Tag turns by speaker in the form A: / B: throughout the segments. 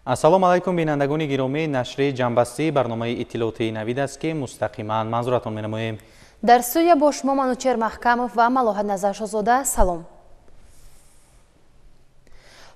A: Ассалому алайкум бинандагони гиромӣ, нашри ҷамъбастии барномаи иттилоотии Навид аст, ки мустақиман манзуратон менамоем.
B: Дар студия бо шумо Манучер Маҳкамов ва Малоҳат Назаршозода. Салом.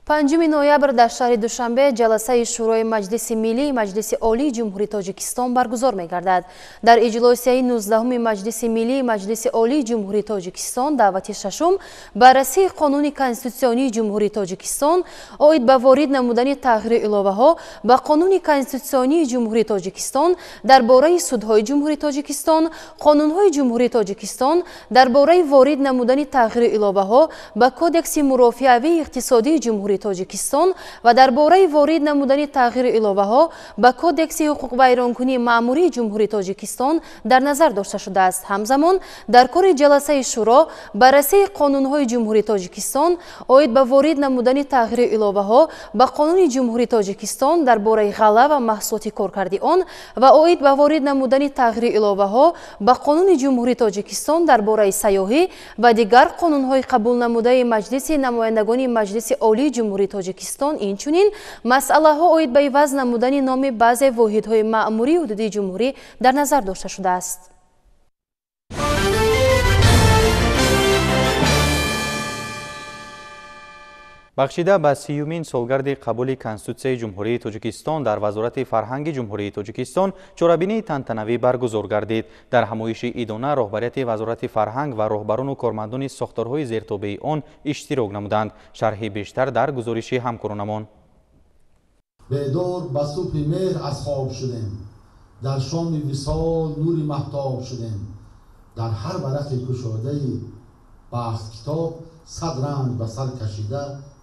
B: 5 ноябр дар шаҳри Душанбе ҷаласаи Шӯрои Маҷлиси Миллии Маҷлиси Олии Ҷумҳурии Тоҷикистон баргузор мегардад. Дар иҷлосияи 19-уми Маҷлиси Миллии Маҷлиси Олии Ҷумҳурии Тоҷикистон даъвати шашум баррасии Қонуни Конститутсионии Ҷумҳурии Тоҷикистон оид ба ворид намудани тағйиру иловаҳо ба Қонуни Конститутсионии Ҷумҳурии Тоҷикистон дар бораи судҳои Ҷумҳурии Тоҷикистон, қонунҳои Ҷумҳурии Тоҷикистон дар бораи ворид намудани тағйиру иловаҳо ба Кодекси мурофиавии иқтисодии Ҷумҳурии Тоҷикистон ва дар бораи ворид намудани тағйиру иловаҳо ба Кодекси ҳуқуқвайронкунии маъмурии Ҷумҳурии Тоҷикистон дар назар дошта шудааст. Ҳамзамон дар кори ҷаласаи шӯро баррасии қонунҳои Ҷумҳурии Тоҷикистон оид ба ворид намудани тағйиру иловаҳо ба Қонуни Ҷумҳурии Тоҷикистон дар бораи ғалла ва маҳсулоти коркарди он ва оид ба ворид намудани тағйиру иловаҳо ба Қонуни Ҷумҳурии Тоҷикистон дар бораи сайёҳӣ ва дигар қонунҳои қабулнамудаи Маҷлиси намояндагони Маҷлиси Олии Ҷумҳурии Тоҷикистон, инчунин масъалаҳо оид ба иваз намудани номи баъзе воҳидҳои маъмурии ҳудудии ҷумҳурӣ дар назар дошта шудааст.
A: Бахшида ба 30-юмин солгарди қабули Конститутсияи Ҷумҳурии Тоҷикистон дар Вазорати фарҳанги Ҷумҳурии Тоҷикистон чорабинии тантанавӣ баргузор гардид. Дар ҳамоиши идона роҳбарияти Вазорати фарҳанг ва роҳбарону кормандони сохторҳои зертобеи он иштирок намуданд. Шарҳи бештар дар гузориши ҳамкоронамон.
C: Бедор ба субҳи меҳр аз хоб шудем, дар шоми висол нури маҳтоб шудем, дар ҳар варақи кушодаи бахт китоб сад ранг ба сар кашида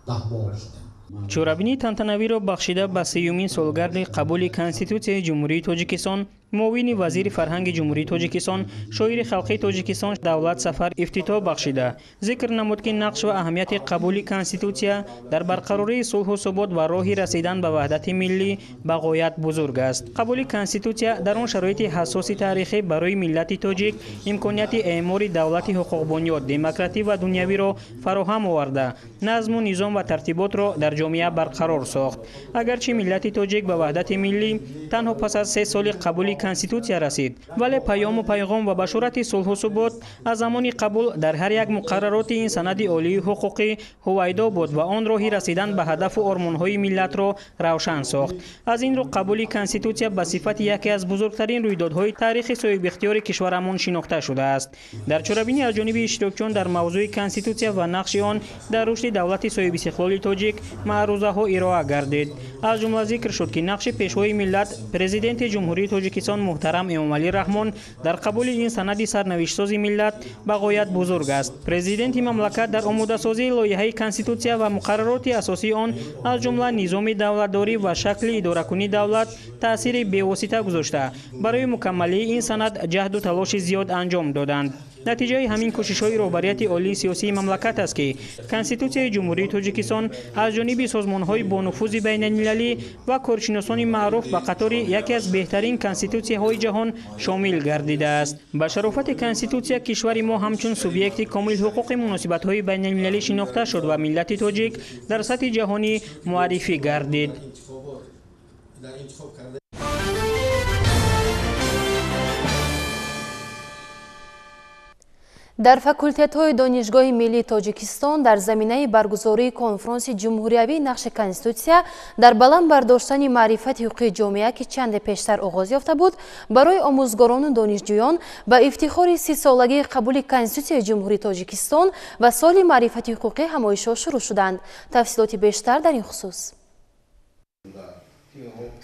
C: даҳбор шудем.
D: Чорабинии тантанавиро бахшида ба 30-юмин солгарди қабули Конститутсияи Ҷумҳурии Тоҷикистон муовини вазири фарҳанги Ҷумҳурии Тоҷикистон, шоири халқии Тоҷикистон Давлат Сафар ифтитоҳ бахшида зикр намуд, ки нақш ва аҳамияти қабули Конститутсия дар барқарории сулҳу субот ва роҳи расидан ба ваҳдати миллӣ ба ғоят бузург аст. Қабули Конститутсия дар он шароити ҳассоси таърихӣ барои миллати тоҷик имконияти эъмори давлати ҳуқуқбунёд, демократӣ ва дунявиро фароҳам оварда, назму низом ва тартиботро дар ҷомеа барқарор сохт. Агарчи миллати тоҷик ба ваҳдати миллӣ танҳо пас аз 3 соли қабули Конститутсия расид, вале паёму пайғом ва башорати сулҳу субот аз замони қабул дар ҳар як муқаррароти ин санади олии ҳуқуқӣ ҳувайдо буд ва он роҳи расидан ба ҳадафу ормонҳои миллатро равшан сохт. Аз ин рӯ қабули Конститутсия ба сифати яке аз бузургтарин рӯйдодҳои таърихи соҳибихтиёри кишварамон шинохта шудааст. Дар чорабинӣ аз ҷониби иштирокчиён дар мавзӯи Конститутсия ва нақши он дар рушди давлати соҳибистиқлоли тоҷик маърузаҳо ироа гардид. Аз ҷумла зикр шуд, ки нақши пешвои миллат, Президенти Ҷумҳурии Тоҷикистон муҳтарам Эмомалӣ Раҳмон дар қабули ин санади сарнавиштсози миллат ба ғоят бузург аст. Президенти мамлакат дар омодасозии лоиҳаи Конститутсия ва муқаррароти асосии он, аз ҷумла низоми давлатдорӣ ва шакли идоракунии давлат таъсири бевосита гузошта, барои мукаммалии ин санад ҷаҳду талоши зиёд анҷом доданд. Натиҷаи ҳамин кӯшишҳои роҳбарияти олии сиёсии мамлакат аст, ки Конститутсияи Ҷумҳурии Тоҷикистон аз ҷониби созмонҳои бонуфузи байналмилалӣ ва коршиносони маъруф ба қатори яке аз беҳтарин конститутсияҳои ҷаҳон шомил гардидааст. Ба шарофати Конститутсия кишвари мо ҳамчун субъекти комилҳуқуқи муносибатҳои байналмилалӣ шинохта шуд ва миллати тоҷик дар сатҳи ҷаҳонӣ муаррифӣ гардид.
B: Дар факултетҳои Донишгоҳи Миллии Тоҷикистон дар заминаи баргузории конфронси ҷумҳуриявии нақши Конститутсия дар баланд бардоштани маърифати ҳуқуқии ҷомеа, ки чанде пештар оғоз ёфта буд, барои омӯзгорону донишҷӯён ба ифтихори 30-солагии қабули Конститутсияи Ҷумҳурии Тоҷикистон ва соли маърифати ҳуқуқӣ ҳамоишҳо шурӯъ шуданд. Тафсилоти бештар дар ин хусус.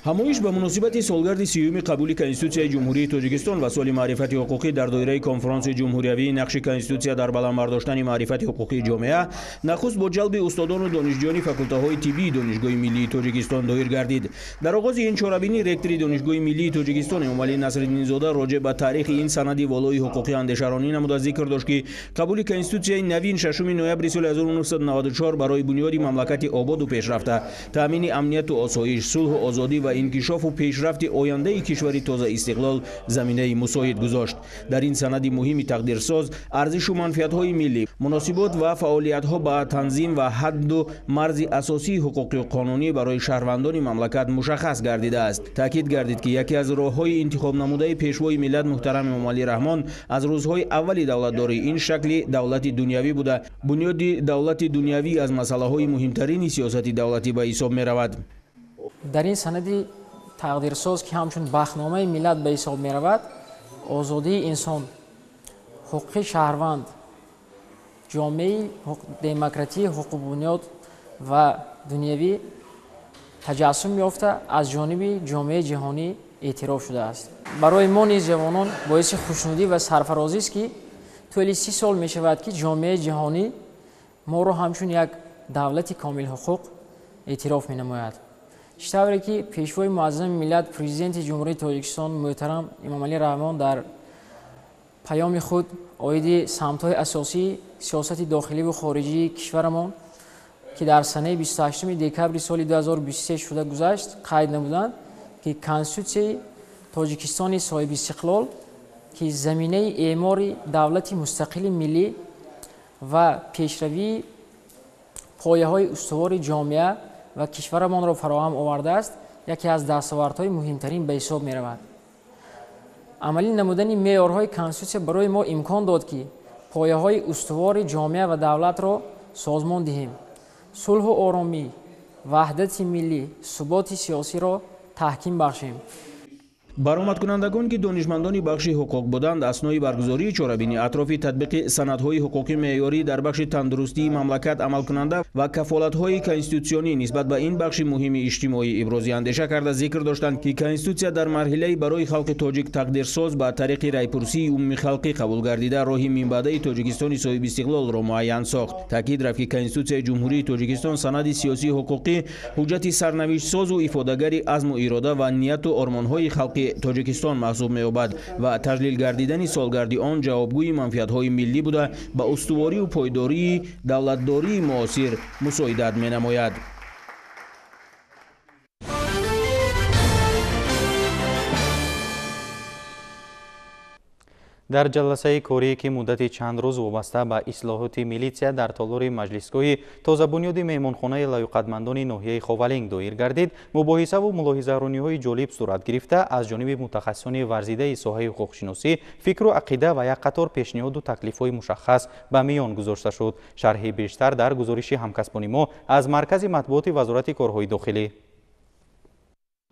E: Ҳамоиш ба муносибати солгарди 30-юми қабули Конститутсияи Ҷумҳурии Тоҷикистон ва соли маърифати ҳуқуқӣ дар доираи конфронси ҷумҳуриявии нақши Конститутсия дар баланд бардоштани маърифати ҳуқуқии ҷомеа нахуст бо ҷалби устодону донишҷӯёни факултаҳои тиббии Донишгоҳи Миллии Тоҷикистон доир гардид. Дар оғози ин чорабинӣ ректори Донишгоҳи Миллии Тоҷикистон Эмомалӣ Насриддинзода роҷеъ ба таърихи ин санади волои ҳуқуқӣ андешаронӣ намуда зикр дошт, ки қабули Конститутсияи навин 6 ноябри соли 1994 барои бунёди мамлакати ободу пешрафта, таъмини амнияту осоиш, сулҳу сулҳу озодӣ ва инкишофу пешрафти ояндаи кишвари тоза истиқлол заминаи мусоид гузошт. Дар ин санади муҳими тақдирсоз арзишу манфиатҳои миллӣ, муносибот ва фаъолиятҳо ба танзим ва ҳадду марзи асосии ҳуқуқию қонунӣ барои шаҳрвандони мамлакат мушаххас гардидааст. Таъкид гардид, ки яке аз роҳҳои интихобнамудаи пешвои миллат муҳтарам Эмомалӣ Раҳмон аз рӯзҳои аввали давлатдорӣ ин шакли давлати дунявӣ буда, бунёди давлати дунявӣ аз масъалаҳои муҳимтарини сиёсати давлатӣ ба ҳисоб меравад.
F: Дар ин санади тақдирсоз, ки ҳамчун бахтномаи миллат ба ҳисоб меравад, озодии инсон, ҳуқуқи шаҳрванд, ҷомеаи демократии ҳуқуқбунёд ва дунявӣ таҷассум ёфта аз ҷониби ҷомеаи ҷаҳонӣ эътироф шудааст. Барои мо низ ҷавонон боиси хушнудӣ ва сарфарозист, ки тӯли 30 сол мешавад, ки ҷомеаи ҷаҳонӣ моро ҳамчун як давлати комилҳуқуқ эътироф менамояд. Чӣ тавре ки пешвои муаззами миллат, президенти Ҷумҳурии Тоҷикистон муҳтарам Эмомалӣ Раҳмон дар паёми худ оиди самтҳои асосии сиёсати дохиливу хориҷии кишварамон, ки дар санаи 28 декабри соли 2023 шуда гузашт, қайд намуданд, ки Конститутсияи Тоҷикистони соҳибистиқлол, ки заминаи эъмори давлати мустақили миллӣ ва пешравии пояҳои устувори ҷомеа ва кишварамонро фароҳам овардааст, яке аз дастовардҳои муҳимтарин ба ҳисоб меравад. Амалӣ намудани меъёрҳои Конститутсия барои мо имкон дод, ки пояҳои устувори ҷомеа ва давлатро созмон диҳем, сулҳу оромӣ, ваҳдати миллӣ, суботи сиёсиро таҳким бахшем.
E: Баромадкунандагон, ки донишмандони бахши ҳуқуқ буданд, аснои баргузории чорабинӣ атрофи татбиқи санадҳои ҳуқуқӣ меъёрӣ дар бахши тандурустии мамлакат амалкунанда ва кафолатҳои конститутсионӣ нисбат ба ин бахши муҳими иҷтимоӣ ибрози андеша карда зикр доштанд, ки Конститутсия дар марҳилаи барои халқи тоҷик тақдирсоз ба тариқи райпурсии умумихалқӣ қабул гардида роҳи минбаъдаи Тоҷикистони соҳибистиқлолро муайян сохт. Таъкид рафт, ки Конститутсияи Ҷумҳурии Тоҷикистон санади сиёсии ҳуқуқӣ, ҳуҷҷати сарнавиштсозу ифодагари азму ирода ва нияту ормонҳои халқи Тоҷикистон маҳсуб меёбад ва таҷлил гардидани солгарди он ҷавобгӯи манфиатҳои миллӣ буда, ба устуворию пойдории давлатдории муосир мусоидат менамояд.
A: Дар ҷаласаи корӣ, ки муддати чанд рӯз вобаста ба ислоҳоти милитсия дар толори маҷлисгоҳи тозабунёди меҳмонхонаи лаёқатмандони ноҳияи Ховалинг доир гардид, мубоҳисаву мулоҳизарониҳои ҷолиб сурат гирифта, аз ҷониби мутахассисони варзидаи соҳаи ҳуқуқшиносӣ фикру ақида ва як қатор пешниҳоду таклифҳои мушаххас ба миён гузошта шуд. Шарҳи бештар дар гузориши ҳамкасбони мо аз маркази матбуоти Вазорати корҳои дохилӣ.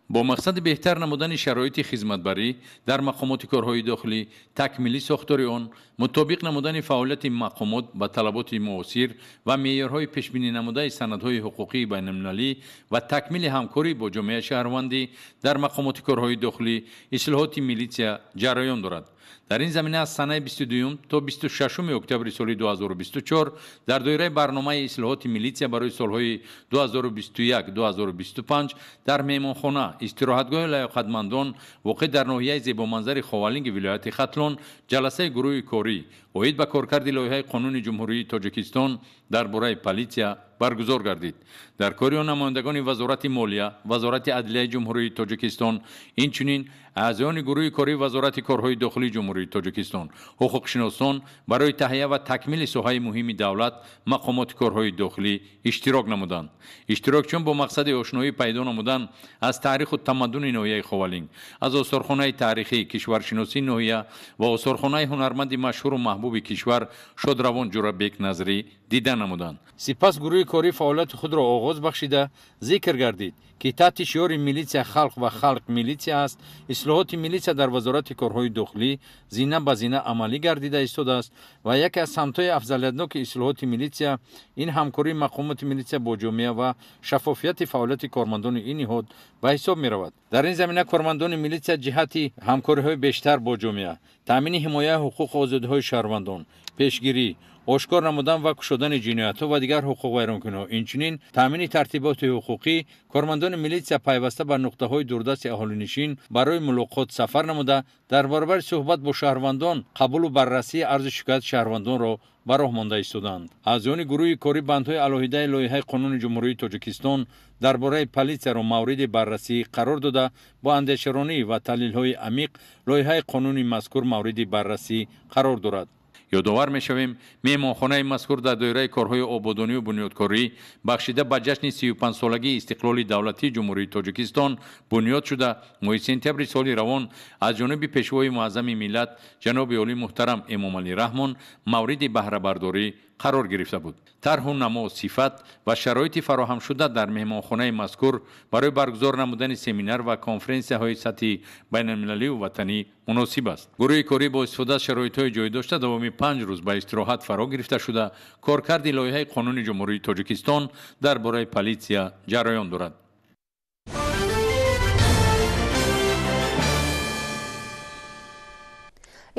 G: Бо мақсади беҳтар намудани шароити хизматбарӣ дар мақомоти корҳои дохилӣ, такмили сохтори он, мутобиқ намудани фаъолияти мақомот ба талаботи муосир ва меъёрҳои пешбинӣ намудаи санадҳои ҳуқуқии байналмилалӣ ва такмили ҳамкорӣ бо ҷомеаи шаҳрвандӣ дар мақомоти корҳои дохилӣ ислоҳоти милитсия ҷараён дорад. Дар ин замина аз санаи 22 то 26 октябри соли 2024 дар доираи барномаи ислоҳоти милитсия барои солҳои 2021-2025 дар меҳмонхона истироҳатгоҳи лаёқатмандон воқеъ дар ноҳияи зебоманзари Ховалинги вилояти Хатлон ҷаласаи гурӯҳи корӣ оид ба коркарди лоиҳаи қонуни Ҷумҳурии Тоҷикистон дар бораи политсия баргузор гардид. Дар кори он намояндагони Вазорати молия, Вазорати адлияи Ҷумҳурии Тоҷикистон, инчунин аъзоёни гурӯҳи кории Вазорати корҳои дохилии Ҷумҳурии Тоҷикистон, ҳуқуқшиносон барои таҳия ва такмили соҳаи муҳими давлат мақомоти корҳои дохилӣ иштирок намуданд. Иштирокчиён бо мақсади ошноӣ пайдо намудан аз таъриху тамаддуни ноҳияи Ховалинг, аз осорхонаи таърихӣ, кишваршиносии ноҳия ва осорхонаи ҳунарманди машҳуру маҳбуби кишвар шодравон Ҷурабек Назрӣ дида намуданд. Сипас гурӯҳи корӣ фаъолияти худро оғоз бахшида зикр гардид, ки таҳти шиори милитсия халқ ва халқ милитсия аст, ислоҳоти милитсия дар Вазорати корҳои дохилӣ зина ба зина амалӣ гардида истодааст ва яке аз самтҳои афзалиятноки ислоҳоти милитсия ин ҳамкории мақомоти милитсия бо ҷомеа ва шаффофияти фаъолияти кормандони ин ниҳод ба ҳисоб меравад. Дар ин замина кормандони милитсия ҷиҳати ҳамкориҳои бештар бо ҷомеа, таъмини ҳимояи ҳуқуқу озодиҳои шаҳрвандон, пешгирӣ, ошкор намудан ва кушодани ҷиноятҳо ва дигар ҳуқуқвайронкуниҳо, инчунин таъмини тартиботи ҳуқуқӣ, кормандони милитсия пайваста ба нуқтаҳои дурдасти аҳолинишин барои мулоқот сафар намуда, дар баробари суҳбат бо шаҳрвандон қабулу баррасии арзу шикояти шаҳрвандонро ба роҳ монда истоданд. Аъзоёни гурӯҳи корӣ бандҳои алоҳидаи лоиҳаи қонуни Ҷумҳурии Тоҷикистон дар бораи политсияро мавриди баррасӣ қарор дода, бо андешаронӣ ва таҳлилҳои амиқ лоиҳаи қонуни мазкур мавриди баррасӣ қарор дорад. Ёдовар мешавем, меҳмонхонаи мазкур дар доираи корҳои ободонию бунёдкорӣ бахшида ба ҷашни 35-солагии истиқлоли давлатии Ҷумҳурии Тоҷикистон бунёд шуда, моҳи сентябри соли равон аз ҷониби пешвои муаззами миллат ҷаноби олӣ муҳтарам Эмомалӣ Раҳмон мавриди баҳрабардорӣ қарор гирифта буд. Тарҳу намо, сифат ва шароити фароҳамшуда дар меҳмонхонаи мазкур барои баргузор намудани семинар ва конференсияҳои сатҳи байналмилалию ватанӣ муносиб аст. Гурӯҳи корӣ бо истифода аз шароитҳои ҷой дошта давоми 5 рӯз ба истироҳат фаро гирифта шуда, коркарди лоиҳаи қонуни Ҷумҳурии Тоҷикистон дар бораи политсия ҷараён дорад.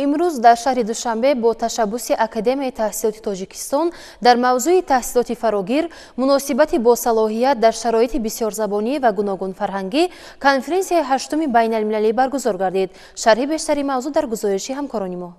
B: Имрӯз дар шаҳри Душанбе бо ташаббуси Академияи таҳсилоти Тоҷикистон дар мавзӯи таҳсилоти фарогир, муносибати босалоҳият дар шароити бисёрзабонӣ ва гуногунфарҳангӣ конференсияи 8-уми байналмилалӣ баргузор гардид. Шарҳи бештари мавзӯъ дар гузориши ҳамкорони мо.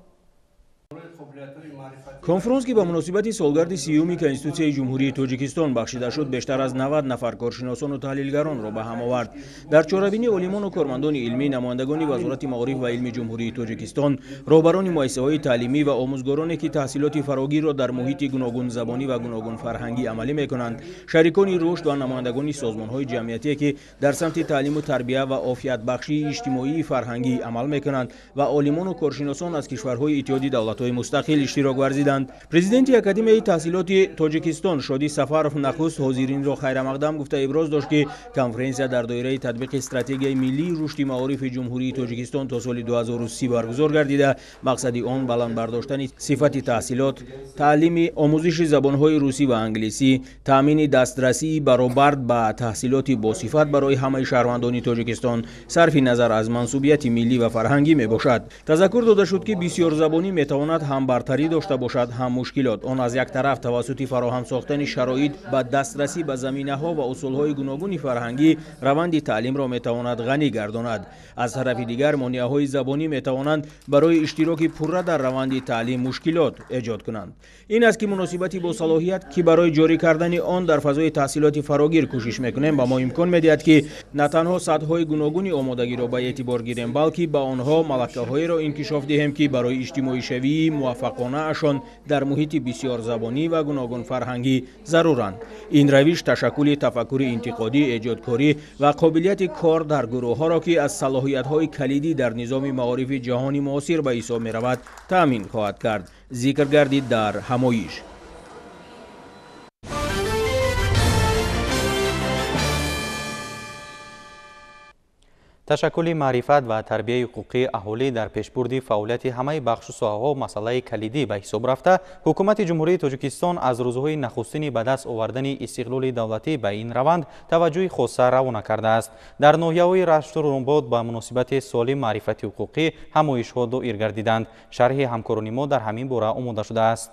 E: Конфронс, ки ба муносибати солгарди 30-уми Конститутсияи Ҷумҳурии Тоҷикистон бахшида шуд, бештар аз 90 нафар коршиносону таҳлилгаронро ба ҳам овард. Дар чорабинӣ олимону кормандони илмӣ, намояндагони Вазорати маориф ва илми Ҷумҳурии Тоҷикистон, роҳбарони муассисаҳои таълимӣ ва омӯзгороне, ки таҳсилоти фарогирро дар муҳити гуногунзабонӣ ва гуногунфарҳангӣ амалӣ мекунанд, шарикони рушд ва намояндагони созмонҳои ҷамъиятие, ки дар самти таълиму тарбия ва офиятбахшии иҷтимоии фарҳангӣ амал мекунанд ва олимону коршиносон аз кишварҳои Иттиҳоди давлатҳои мустақил иштирок варзиданд. Президенти Академияи таҳсилоти Тоҷикистон Шоди Сафаров нахуст ҳозиринро хайрамақдам гуфта иброз дошт, ки конференсия дар доираи татбиқи стратегияи миллии рушди маорифи Ҷумҳурии Тоҷикистон то соли 2030 баргузор гардида, мақсади он баланд бардоштани сифати таҳсилот, таълими омӯзиши забонҳои русӣ ва англисӣ, таъмини дастрасии баробар ба таҳсилоти босифат барои ҳамаи шаҳрвандони Тоҷикистон сарфи назар аз мансубияти миллӣ ва фарҳангӣ мебошад. Тазаккур дода шуд, ки бисёрзабонӣ метавонад ҳам бартарӣ дошта бошад, ҳам мушкилот. Он аз як тараф тавассути фароҳам сохтани шароит ба дастрасӣ ба заминаҳо ва усулҳои гуногуни фарҳангӣ раванди таълимро метавонад ғанӣ гардонад. Аз тарафи дигар, монеаҳои забонӣ метавонанд барои иштироки пурра дар раванди таълим мушкилот эҷод кунанд. Ин аст, ки муносибати босалоҳият, ки барои ҷорӣ кардани он дар фазои таҳсилоти фарогир кӯшиш мекунем, ба мо имкон медиҳад, ки на танҳо сатҳҳои гуногуни омодагиро ба эътибор гирем, балки ба онҳо малакаҳоеро инкишоф диҳем, ки барои иҷтимоишавии муваффақонаашон дар муҳити бисёрзабонӣ ва гуногунфарҳангӣ заруранд. Ин равиш ташаккули тафаккури интиқодӣ, эҷодкорӣ ва қобилияти кор дар гурӯҳҳоро, ки аз салоҳиятҳои калидӣ дар низоми маорифи ҷаҳони муосир ба ҳисоб меравад, таъмин хоҳад кард. Зикр гардид дар ҳамоиш.
A: Ташаккули маърифат ва тарбияи ҳуқуқии аҳолӣ дар пешбурди фаъолияти ҳамаи бахшу соҳаҳо масъалаи калидӣ ба ҳисоб рафта, ҳукумати Ҷумҳурии Тоҷикистон аз рӯзҳои нахустини ба даст овардани истиқлоли давлатӣ ба ин раванд таваҷҷӯҳи хоса равона кардааст. Дар ноҳияҳои Рашту Румбод ба муносибати соли маърифати ҳуқуқӣ ҳамоишҳо доир гардиданд. Шарҳи ҳамкорони мо дар ҳамин бора омода шудааст.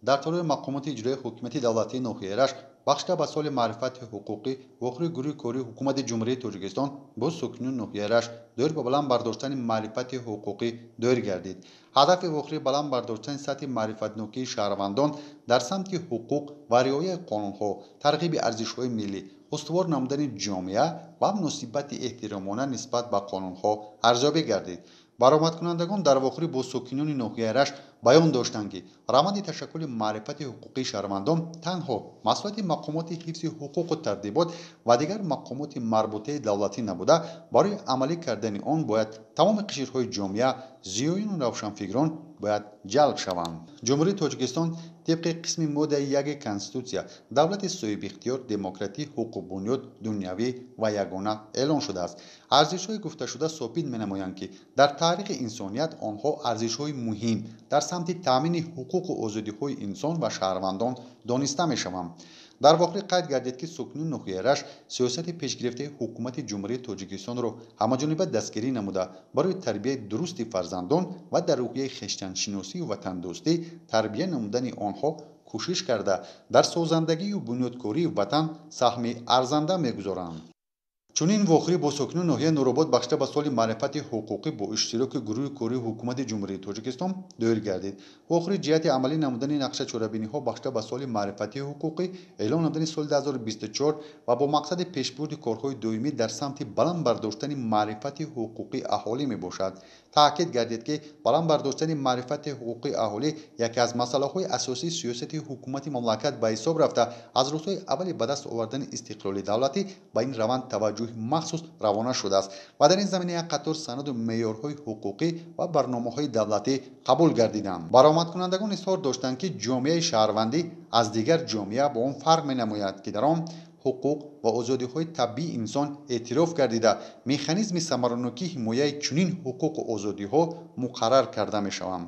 H: Дар толори мақомоти иҷроии ҳукумати давлатии ноҳияи Рашт бахшида ба соли маърифати ҳуқуқӣ вохӯрии гурӯҳи кории ҳукумати Ҷумҳурии Тоҷикистон бо сокинони ноҳияи Рашт доир ба баланд бардоштани маърифати ҳуқуқӣ доир гардид. Ҳадафи вохӯрӣ баланд бардоштани сатҳи маърифатнокии шаҳрвандон дар самти ҳуқуқ ва риояи қонунҳо, тарғиби арзишҳои миллӣ, устувор намудани ҷомеа ва муносибати эҳтиромона нисбат ба қонунҳо арзёбӣ гардид. Баромадкунандагон дар вохӯрӣ бо сокинони ноҳияи Рашт баён доштанд, ки раванди ташаккули маърифати ҳуқуқии шаҳрвандон танҳо масъулияти мақомоти ҳифзи ҳуқуқу тартибот ва дигар мақомоти марбутаи давлатӣ набуда, барои амалӣ кардани он бояд тамоми қишрҳои ҷомеа, зиёиёну равшанфикрон бояд ҷалб шаванд. Ҷумҳурии Тоҷикистон тибқи қисми моддаи 1 Конститутсия давлати соҳибихтиёр, демократӣ, ҳуқуқбунёд, дунявӣ ва ягона эълон шудааст. Арзишҳои гуфташуда собит менамоянд, ки дар таърихи инсоният онҳо арзишҳои муҳим дар самти таъмини ҳуқуқу озодиҳои инсон ва шаҳрвандон дониста мешаванд. Дар воқеъ қайд гардид, ки сокинони ноҳияи Рашт сиёсати пешгирифтаи ҳукумати Ҷумҳурии Тоҷикистонро ҳамаҷониба дастгирӣ намуда, барои тарбияи дурусти фарзандон ва дар рӯҳияи хештаншиносию ватандӯстӣ тарбия намудани онҳо кӯшиш карда, дар созандагию бунёдкории ватан саҳми арзанда мегузоранд. Чунин вохӯрӣ бо сокинони ноҳияи Нуробод бахшида ба соли маърифати ҳуқуқӣ бо иштироки гурӯҳи кории ҳукумати Ҷумҳурии Тоҷикистон доир гардид. Вохӯрӣ ҷиҳати амалӣ намудани нақша чорабиниҳо бахшида ба соли маърифати ҳуқуқӣ, эълон намудани соли 2024 ва бо мақсади пешбурди корҳои доимӣ дар самти баланд бардоштани маърифати ҳуқуқии аҳолӣ мебошад. Таъкид гардид, ки баланд бардоштани маърифати ҳуқуқии аҳолӣ яке аз масъалаҳои асосии сиёсати ҳукумати мамлакат ба ҳисоб рафта, аз рӯзҳои аввали ба даст овардани истиқлоли давлатӣ ба ин раванд таваҷҷӯҳи махсус равона шудааст ва дар ин замина як қатор санаду меъёрҳои ҳуқуқӣ ва барномаҳои давлатӣ қабул гардиданд. Баромадкунандагон изҳор доштанд, ки ҷомеаи шаҳрвандӣ аз дигар ҷомеа бо он фарқ менамояд, ки дар он ҳуқуқ ва озодиҳои табиии инсон эътироф гардида, механизми самаранокии ҳимояи чунин ҳуқуқу озодиҳо муқаррар карда мешаванд.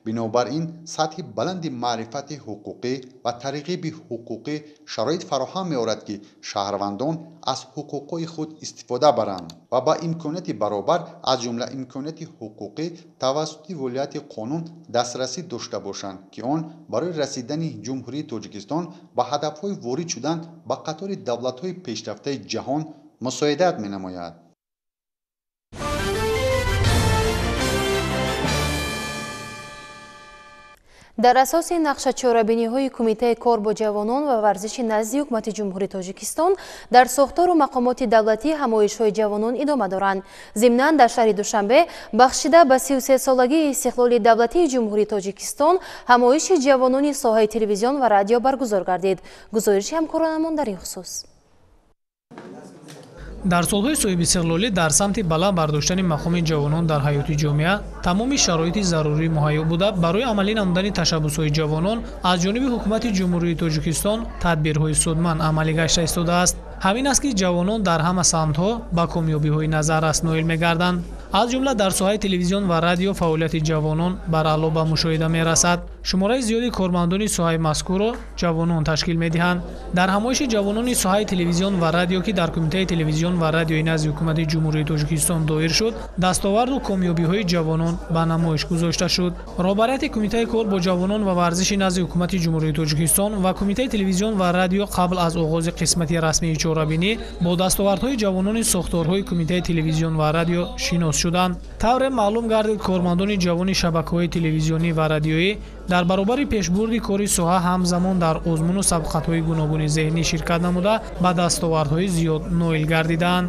H: Бинобар ин сатҳи баланди маърифати ҳуқуқӣ ва тарғиби ҳуқуқӣ шароит фароҳам меорад, ки шаҳрвандон аз ҳуқуқҳои худ истифода баранд ва ба имконияти баробар, аз ҷумла имконияти ҳуқуқӣ тавассути волияти қонун дастрасӣ дошта бошанд, ки он барои расидани Ҷумҳурии Тоҷикистон ба ҳадафҳои ворид шудан ба қатори давлатҳои пешрафтаи ҷаҳон мусоидат менамояд.
B: Дар асоси нақшачорабиниҳои Кумитаи кор бо ҷавонон ва варзиши назди Ҳукумати Ҷумҳурии Тоҷикистон дар сохтору мақомоти давлатӣ ҳамоишҳои ҷавонон идома доранд. Зимнан дар шаҳри Душанбе бахшида ба 33-солагии истиқлоли давлатии Ҷумҳурии Тоҷикистон ҳамоиши ҷавонони соҳаи телевизион ва радио баргузор гардид. Гузориши ҳамкоронамон дар ин хусус.
I: Дар солҳои соҳибистиқлолӣ дар самти баланд бардоштани мақоми ҷавонон дар ҳаёти ҷомеа тамоми шароити зарурӣ муҳайё буда, барои амалӣ намудани ташаббусҳои ҷавонон аз ҷониби ҳукумати Ҷумҳурии Тоҷикистон тадбирҳои судманд амалӣ гашта истодааст. Ҳамин аст, ки ҷавонон дар ҳама самтҳо ба комёбиҳои назаррас ноил мегарданд. Аз ҷумла дар соҳаи телевизион ва радио фаъолияти ҷавонон бараъло ба мушоҳида мерасад. Шумораи зиёди кормандони соҳаи мазкурро ҷавонон ташкил медиҳанд. Дар ҳамоиши ҷавонони соҳаи телевизион ва радио, ки дар Кумитаи телевизион ва радиои назди Ҳукумати Ҷумҳурии Тоҷикистон доир шуд, дастоварду комёбиҳои ҷавонон ба намоиш гузошта шуд. Роҳбарияти Кумитаи кор бо ҷавонон ва варзиши назди Ҳукумати Ҷумҳурии Тоҷикистон ва Кумитаи телевизион ва радио қабл аз оғози қисмати расмии чорабинӣ бо дастовардҳои ҷавонони сохторҳои Кумитаи телевизион ва радио шинос шуданд. Тавре маълум гардид, кормандони ҷавони шабакаҳои телевизионӣ ва радиоӣ дар баробари пешбурди кори соҳа ҳамзамон дар озмуну сабқатҳои гуногуни зеҳнӣ ширкат намуда, ба дастовардҳои зиёд ноил гардиданд.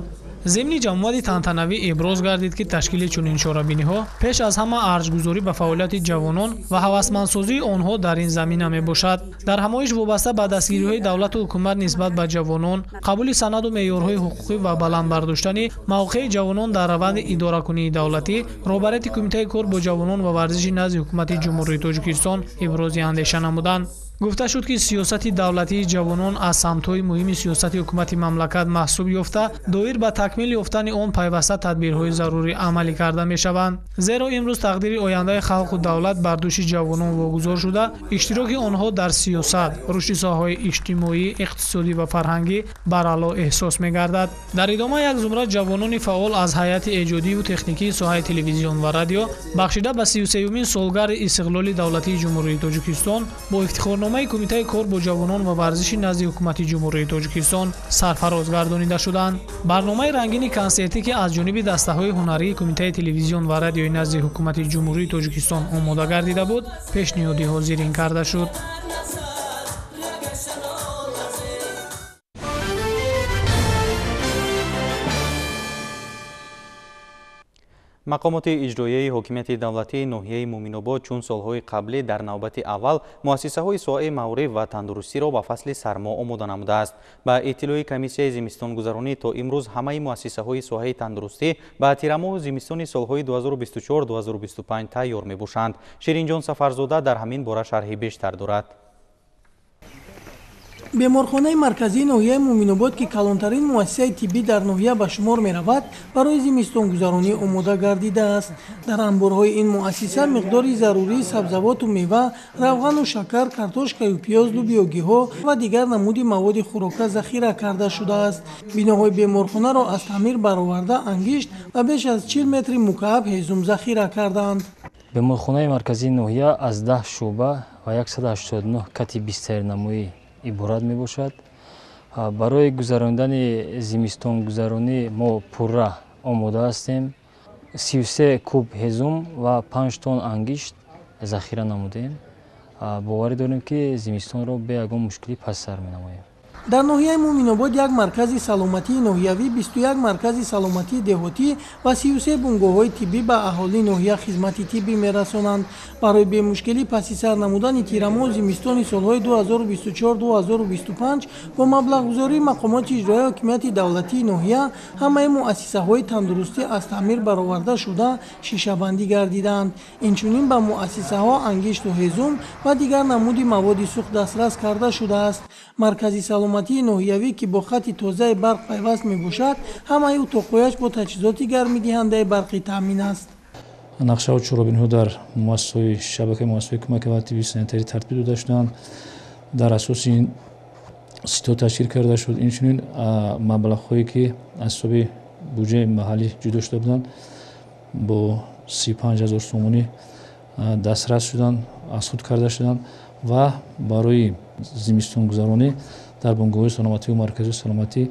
I: Зимни ҷамъомади тантанавӣ иброз гардид, ки ташкили чунин чорабиниҳо пеш аз ҳама арҷгузорӣ ба фаъолияти ҷавонон ва ҳавасмандсозии онҳо дар ин замина мебошад. Дар ҳамоиш вобаста ба дастгириҳои давлату ҳукумат нисбат ба ҷавонон, қабули санаду меъёрҳои ҳуқуқӣ ва баланд бардоштани мавқеи ҷавонон дар раванди идоракунии давлатӣ, роҳбарияти Кумитаи кор бо ҷавонон ва варзиши назди Ҳукумати Ҷумҳурии Тоҷикистон ибрози андеша намуданд. Гуфта шуд, ки сиёсати давлатии ҷавонон аз самтҳои муҳими сиёсати ҳукумати мамлакат маҳсуб ёфта, доир ба такмил ёфтани он пайваста тадбирҳои зарурӣ амалӣ карда мешаванд. Зеро имрӯз тақдири ояндаи халқу давлат бар дӯши ҷавонон вогузор шуда, иштироки онҳо дар сиёсат, рушди соҳаҳои иҷтимоӣ, иқтисодӣ ва фарҳангӣ бараъло эҳсос мегардад. Дар идома як зумра ҷавонони фаъол аз ҳайати эҷодиву техникии соҳаи телевизион ва радио бахшида ба 33-юмин солгарди истиқлоли давлатии Ҷумҳурии Тоҷикистон бо ифтихорнома Кумитаи кор бо ҷавонон ва варзиши назди Ҳукумати Ҷумҳурии Тоҷикистон сарфароз гардонида шуданд. Барномаи рангини консертӣ, ки аз ҷониби дастаҳои ҳунарии Кумитаи телевизион ва радиои назди Ҳукумати Ҷумҳурии Тоҷикистон омода гардида буд, пешниҳоди ҳозирин карда шуд.
A: Мақомоти иҷроияи ҳокимияти давлатии ноҳияи Муъминобод чун солҳои қаблӣ дар навбати аввал муассисаҳои соҳаи маориф ва тандурустиро ба фасли сармо омода намудааст. Ба иттилои комиссияи зимистонгузаронӣ то имрӯз ҳамаи муассисаҳои соҳаи тандурустӣ ба тирамоҳу зимистони солҳои 2024-2025 тайёр мебошанд. Ширинҷон Сафарзода дар ҳамин бора шарҳи бештар дорад.
J: Беморхонаи марказии ноҳияи Муъминобод, ки калонтарин муассисаи тиббӣ дар ноҳия ба шумор меравад, барои зимистонгузаронӣ омода гардидааст. Дар анборҳои ин муассиса миқдори зарурии сабзавоту мева, равғану шакар, картошкаю пиёз, лӯбиёгиҳо ва дигар намуди маводи хӯрока захира карда шудааст. Биноҳои беморхонаро аз таъмир бароварда, ангишт ва беш аз 40 метри мукааб ҳезум захира кардаанд.
K: Беморхонаи марказии ноҳия аз 10 шӯъба ва 189 кати бистаринамоӣ иборат мебошад. Барои гузарондани зимистонгузаронӣ мо пурра омода ҳастем. 33 куб ҳезум ва 5 тонн ангишт захира намудем. Боварӣ дорем, ки зимистонро бе ягон мушкилӣ пас сар менамоем.
J: Дар ноҳияи Муъминобод як маркази саломатии ноҳиявӣ, 21 маркази саломатии деҳотӣ ва 33 бунгоҳҳои тиббӣ ба аҳолии ноҳия хизмати тиббӣ мерасонанд. Барои бемушкилӣ паси сар намудани тирамоҳу зимистони солҳои 2024-2025 бо маблағгузории мақомоти иҷроияи ҳокимияти давлатии ноҳия ҳамаи муассисаҳои тандурустӣ аз таъмир бароварда шуда, шишабандӣ гардидаанд. Инчунин ба муассисаҳо ангишту ҳезум ва дигар намуди маводи сӯхт дастрас карда шудааст. Маркази саломатии ноҳиявӣ, ки бо хати тозаи барқ пайваст мебошад, ҳамаи утоқҳояш бо таҷҳизоти гармидиҳандаи барқӣ таъмин аст.
L: Нақшаҳо, чорабиниҳо дар муассисаҳои шабакаи муассисаҳои кӯмаки аввали тиббии санитарӣ тартиб дода шуданд. Дар асоси ин сито ташкил карда шуд. Инчунин маблағҳое, ки аз ҳисоби буҷаи маҳаллӣ ҷудо шуда буданд, бо 35 ҳазор сомонӣ дастрас шуданд, аз худ карда шуданд ва барои зимистонгузаронӣ дар бунгоҳҳои саломатӣ ва марказии саломатӣ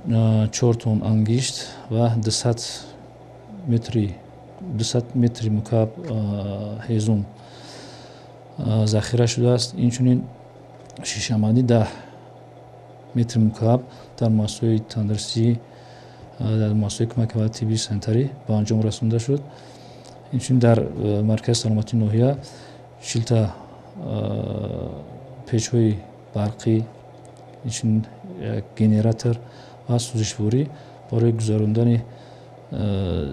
L: 4 тонн ангишт ва 200 метри мукааб ҳезум захира шудааст. Инчунин шишамандӣ 10 метри мукааб дар муассисаҳои тандурустӣ, дар муассисаҳои кӯмаки аввали тиббии санитарӣ ба анҷом расонда шуд. Инчунин дар маркази саломатии ноҳия 40та печҳои барқӣ, инчунин генератор ва сӯзишворӣ барои гузарондани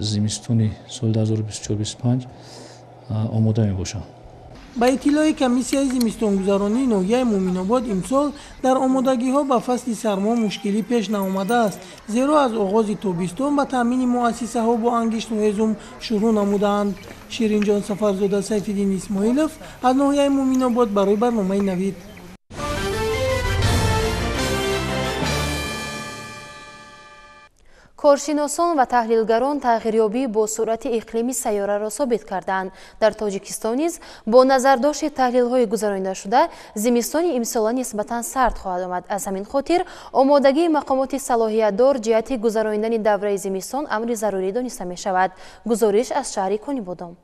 L: зимистони соли 2024-25 омода мебошанд.
J: Ба иттилои комиссияи зимистонгузаронии ноҳияи Муъминобод, имсол дар омодагиҳо ба фасли сармо мушкилӣ пеш наомадааст, зеро аз оғози тобистон ба таъмини муассисаҳо бо ангишту ҳезум шурӯъ намудаанд. Ширинҷон Сафарзода, Сайфиддин Исмоилов аз ноҳияи Муъминобод барои барномаи «Навид».
B: Коршиносон ва таҳлилгарон тағйирёбӣ бо суръати иқлими сайёраро собит карданд. Дар Тоҷикистон низ бо назардошти таҳлилҳои гузаронидашуда зимистони имсола нисбатан сард хоҳад омад. Аз ҳамин хотир омодагии мақомоти салоҳиятдор ҷиҳати гузаронидани давраи зимистон амри зарурӣ дониста мешавад. Гузориш аз шаҳри Конибодом.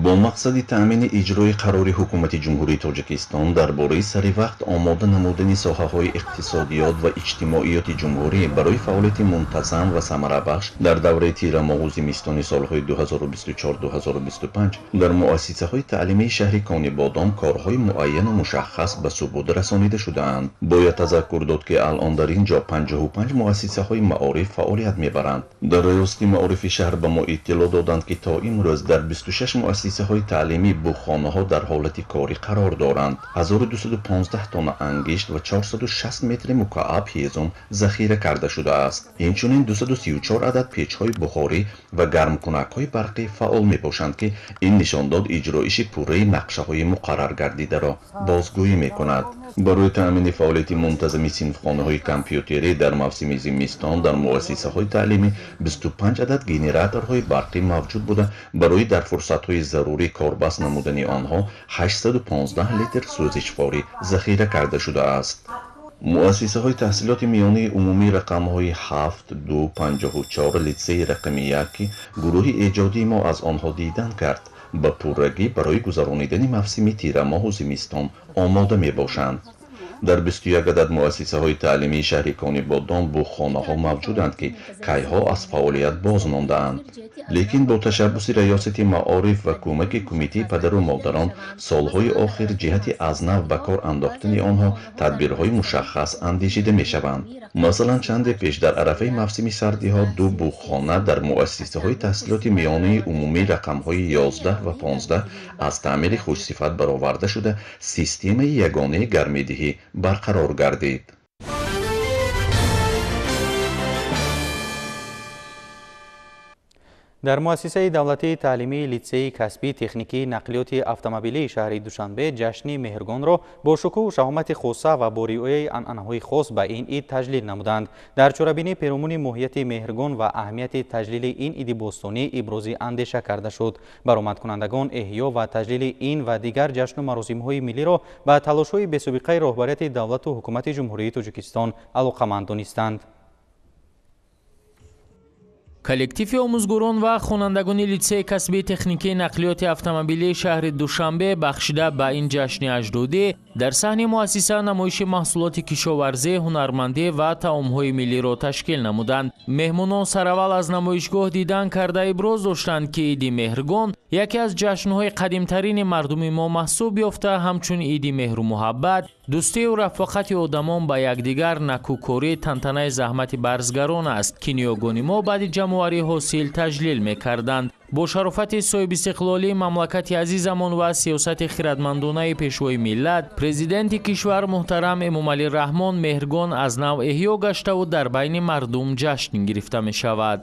M: Бо мақсади таъмини иҷрои қарори ҳукумати Ҷумҳурии Тоҷикистон дар бораи саривақт омода намудани соҳаҳои иқтисодиёт ва иҷтимоиёти ҷумҳурӣ барои фаъолияти мунтазам ва самарабахш дар давраи тирамоҳу зимистони солҳои 2024-2025 дар муассисаҳои таълимии шаҳри Конибодом корҳои муайяну мушаххас ба субуд расонида шудаанд. Бояд тазаккур дод, ки алон дар ин ҷо 55 муассисаҳои маориф фаъолият мебаранд. Дар раёсати маорифи шаҳр ба мо иттилоъ доданд, ки то имрӯз дар 26 муассисаҳои таълимӣ буғхонаҳо дар ҳолати корӣ қарор доранд. 1215 тонна ангишт ва 460 метри мукааб ҳезум захира карда шудааст. Инчунин 234 адад печҳои бухорӣ ва гармкунакҳои барқӣ фаъол мебошанд, ки ин нишондод иҷроиши пурраи нақшаҳои муқаррар гардидаро бозгӯӣ мекунад. Барои таъмини фаъолияти мунтазами синфхонаҳои компютерӣ дар мавсими зимистон дар муассисаҳои таълимӣ 25 адад генераторҳои барқӣ мавҷуд буда, барои дар фурсатҳои зарурӣ корбаст намудани онҳо 815 литр сӯзишворӣ захира карда шудааст. Муассисаҳои таҳсилоти миёнаи умумӣ рақамҳои 7, 2, 54, литсеи рақами 1, ки гурӯҳи эҷодии мо аз онҳо дидан кард, ба пуррагӣ барои гузаронидани мавсими тирамоҳу зимистон омода мебошанд. Дар 21 адад муассисаҳои таълимии шаҳри Конибодом буғхонаҳо мавҷуданд, ки кайҳо аз фаъолият боз мондаанд. Лекин бо ташаббуси Раёсати маориф ва кӯмаки Кумитаи падару модарон солҳои охир ҷиҳати аз нав ба кор андохтани онҳо тадбирҳои мушаххас андешида мешаванд. Масалан, чанде пеш дар арафаи мавсими сардиҳо ду буғхона дар муассисаҳои таҳсилоти миёнаи умумӣ рақамҳои 11 ва 15 аз таъмири хушсифат бароварда шуда, системаи ягонаи гармидиҳӣ барқарор гардид.
A: Дар муассисаи давлатии таълимии литсеи касбии техникии нақлиёти автомобилии шаҳри Душанбе ҷашни Меҳргонро бо шукӯҳу шаҳомати хоса ва бо риояи анъанаҳои хос ба ин ид таҷлил намуданд. Дар чорабинӣ перомуни моҳияти Меҳргон ва аҳамияти таҷлили ин иди бостонӣ ибрози андеша карда шуд. Баромадкунандагон эҳё ва таҷлили ин ва дигар ҷашну маросимҳои миллиро ба талошҳои бесобиқаи роҳбарияти давлату ҳукумати Ҷумҳурии Тоҷикистон алоқаманд донистанд.
N: Коллективи омӯзгорон ва хонандагони литсеи касбии техникии нақлиёти автомобилии шаҳри Душанбе бахшида ба ин ҷашни аҷдодӣ дар саҳни муассиса намоиши маҳсулоти кишоварзӣ, ҳунармандӣ ва таомҳои миллиро ташкил намуданд. Меҳмонон сараввал аз намоишгоҳ дидан карда иброз доштанд, ки иди Меҳргон яке аз ҷашнҳои қадимтарини мардуми мо маҳсуб ёфта, ҳамчун иди меҳру муҳаббат, дӯстию рафоқати одамон ба якдигар, накӯкорӣ, тантанаи заҳмати барзгарон аст, ки ниёгони мо баъди ҷамъоварии ҳосил таҷлил мекарданд. Бо шарофати соҳибистиқлолии мамлакати азизамон ва сиёсати хиратмандонаи пешвои миллат, президенти кишвар муҳтарам Эмомалӣ Раҳмон Меҳргон аз нав эҳё гаштаву дар байни мардум ҷашн гирифта мешавад.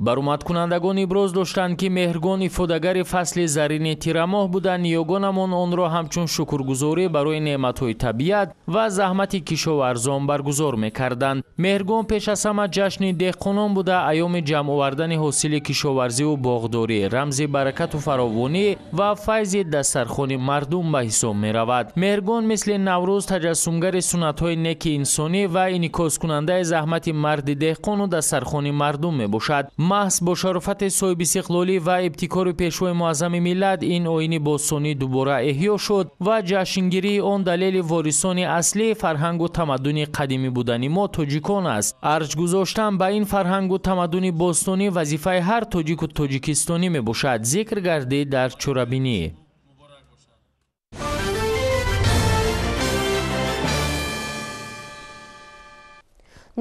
N: Баромадкунандагон иброз доштанд, ки Меҳргон ифодагари фасли зарини тирамоҳ буда, ниёгонамон онро ҳамчун шукргузорӣ барои неъматҳои табиат ва заҳмати кишоварзон баргузор мекарданд. Меҳргон пеш аз ҳама ҷашни деҳқонон буда, айёми ҷамъ овардани ҳосили кишоварзиву боғдорӣ, рамзи баракату фаровонӣ ва файзи дастархони мардум ба ҳисоб меравад. Меҳргон мисли Наврӯз таҷассумгари суннатҳои неки инсонӣ ва инъикоскунандаи заҳмати марди деҳқону дастархони мардум мебошад. Маҳз бо шарофати соҳибистиқлолӣ ва ибтикори пешвои муаззами миллат ин оини бостонӣ дубора эҳё шуд ва ҷашнгирии он далели ворисони аслии фарҳангу тамаддуни қадимӣ будани мо тоҷикон аст. Арҷ гузоштан ба ин фарҳангу тамаддуни бостонӣ вазифаи ҳар тоҷику тоҷикистонӣ мебошад, зикр гардид дар чорабинӣ.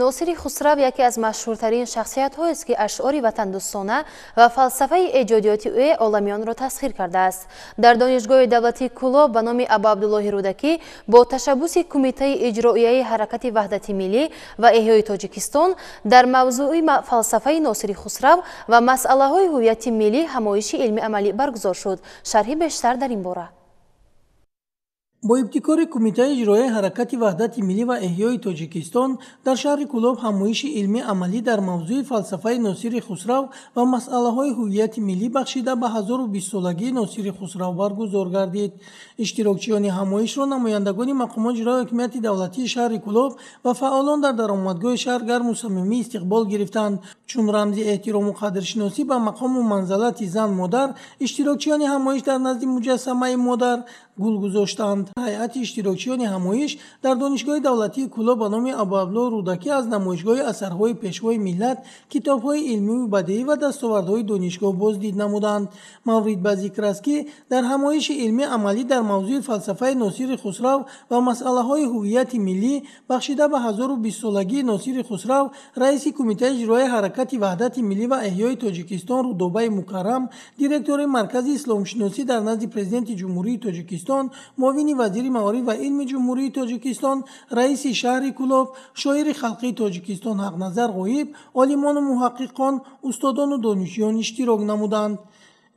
B: Носири Хусрав яке аз машҳуртарин шахсиятҳоест, ки ашъори ватандӯстона ва фалсафаи эҷодиёти ӯ оламиёнро тасхир кардааст. Дар Донишгоҳи давлатии Кӯлоб ба номи Абуабдуллоҳи Рӯдакӣ бо ташаббуси Кумитаи иҷроияи ҳаракати ваҳдати миллӣ ва эҳёи Тоҷикистон дар мавзӯи фалсафаи Носири Хусрав ва масъалаҳои ҳуввияти миллӣ ҳамоиши илмӣ-амалӣ баргузор шуд. Шарҳи бештар дар ин бора.
J: Бо ибтикори Кумитаи иҷроияи ҳаракати ваҳдати миллӣ ва эҳёи Тоҷикистон дар шаҳри Кӯлоб ҳамоиши илмӣ-амалӣ дар мавзӯи фалсафаи Носири Хусрав ва масъалаҳои ҳуввияти миллӣ бахшида ба 1020-солагии Носири Хусрав баргузор гардид. Иштирокчиёни ҳамоишро намояндагони мақомоти иҷроияи ҳокимияти давлатии шаҳри Кӯлоб ва фаъолон дар даромадгоҳи шаҳр гарму самимӣ истиқбол гирифтанд. Чун рамзи эҳтирому қадршиносӣ ба мақому манзалати зан-модар, иштирокчиёни ҳамоиш дар назди муҷассамаи модар гул гузоштанд. Ҳайати иштирокчиёни ҳамоиш дар Донишгоҳи давлатии Кӯлоб ба номи Абуабдуллоҳ Рӯдакӣ аз намоишгоҳи асарҳои пешвои миллат, китобҳои илмиву бадеӣ ва дастовардҳои донишгоҳ боздид намуданд. Маврид ба зикр аст, ки дар ҳамоиши илмӣ-амалӣ дар мавзӯи фалсафаи Носири Хусрав ва масъалаҳои ҳуввияти миллӣ бахшида ба 1020-солагии Носири Хусрав, раиси Кумитаи иҷроияи ҳаракати ваҳдати миллӣ ва эҳёи Тоҷикистон Рудобаи Мукаррам, директори Маркази исломшиносӣ дар назди Президенти Ҷумҳурии Тоҷикистон, муовини вазири маориф ва илми Ҷумҳурии Тоҷикистон, раиси шаҳри Кӯлоб, шоири халқии Тоҷикистон Ҳақназар Ғоиб, олимону муҳаққиқон, устодону донишҷӯён иштирок намуданд.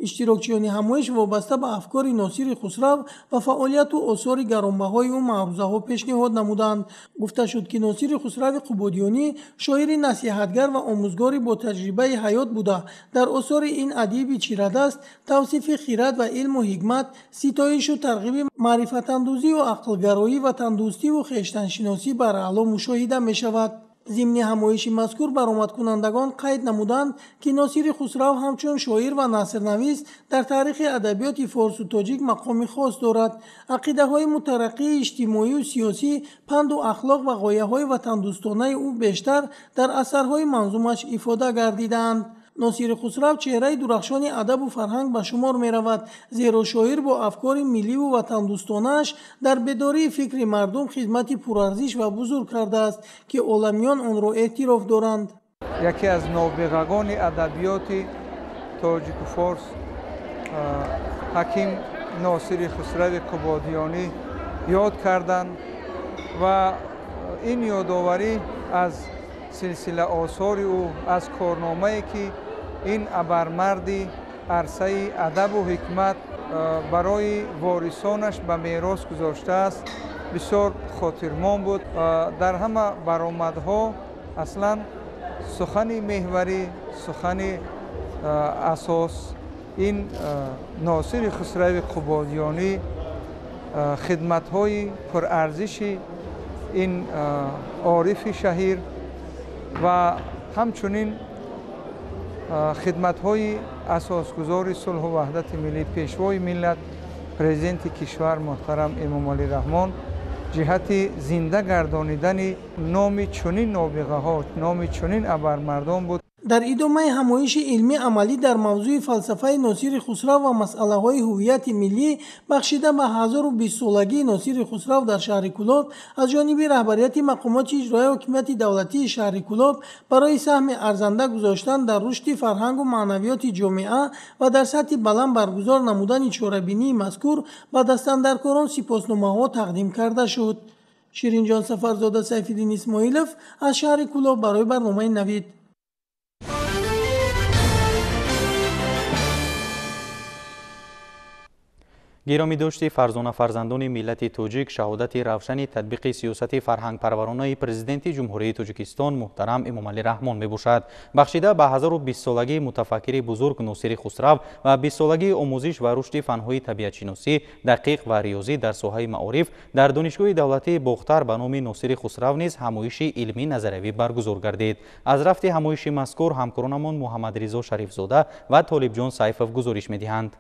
J: Иштирокчиёни ҳамоиш вобаста ба афкори Носири Хусрав ва фаъолияту осори гаронбаҳои ӯ маърузаҳо пешниҳод намуданд. Гуфта шуд, ки Носири Хусрави Қубодиёнӣ шоири насиҳатгар ва омӯзгори бо таҷрибаи ҳаёт буда, дар осори ин адиби чирадаст тавсифи хират ва илму ҳикмат, ситоишу тарғиби маърифатандӯзию ақлгароӣ, ватандӯстиву хештаншиносӣ бараъло мушоҳида мешавад. Зимни ҳамоиши мазкур баромадкунандагон қайд намуданд, ки Носири Хусрав ҳамчун шоир ва насрнавис дар таърихи адабиёти форсу тоҷик мақоми хос дорад. Ақидаҳои мутараққии иҷтимоию сиёсӣ, панду ахлоқ ва ғояҳои ватандӯстонаи ӯ бештар дар асарҳои манзумаш ифода гардидаанд. Носири Хусрав чеҳраи дурахшони адабу фарҳанг ба шумор меравад, зеро шоир бо афкори милливу ватандӯстонааш дар бедории фикри мардум хизмати пурарзиш ва бузург кардааст, ки оламиён онро эътироф доранд.
O: Яке аз нобиғагони адабиёти тоҷику форс ҳаким Носири Хусрави Қубодиёнӣ ёд карданд ва ин ёдоварӣ аз силсила осори ӯ, аз корномае ки ин абармарди арсаи адабу ҳикмат барои ворисонаш ба мерос гузоштааст, бисёр хотирмон буд. Дар ҳама баромадҳо аслан сухани меҳварӣ, сухани асос ин Носири Хусрави Қубодиёнӣ, хидматҳои пурарзиши ин орифи шаҳир ва ҳамчунин хидматҳои асосгузори сулҳу ваҳдати миллӣ, пешвои миллат, президенти кишвар муҳтарам Эмомалӣ Раҳмон ҷиҳати зинда гардонидани номи чунин нобиғаҳо, номи чунин абармардон буд.
J: Дар идомаи ҳамоиши илмӣ амалӣ дар мавзӯи фалсафаи Носири Хусрав ва масъалаҳои ҳуввияти миллӣ бахшида ба 1020-солагии Носири Хусрав дар шаҳри Кӯлоб аз ҷониби раҳбарияти мақомоти иҷроияи ҳокимияти давлатии шаҳри Кӯлоб барои саҳми арзанда гузоштан дар рушди фарҳангу маънавиёти ҷомеа ва дар сатҳи баланд баргузор намудани чорабинии мазкур ба дастандаркорон сипосномаҳо тақдим карда шуд. Ширинҷон Сафарзода, Сайфиддин Исмоилов аз шаҳри Кӯлоб барои барномаи Навид.
A: Гиромӣ дошти фарзона фарзандони миллати тоҷик, шаҳодати равшани татбиқи сиёсати фарҳангпарваронаи президенти Ҷумҳурии Тоҷикистон муҳтарам Эмомалӣ Раҳмон мебошад. Бахшида ба 1020-солагии мутафаккири бузург Носири Хусрав ва 20-солагии омӯзиш ва рушди фанҳои табиатшиносӣ, дақиқ ва риёзӣ дар соҳаи маориф дар Донишгоҳи давлатии Бохтар ба номи Носири Хусрав низ ҳамоиши илмӣ назариявӣ баргузор гардид. Аз рафти ҳамоиши мазкур ҳамкоронамон Муҳаммадризо Шарифзода ва Толибҷон Сайфов гузориш медиҳанд.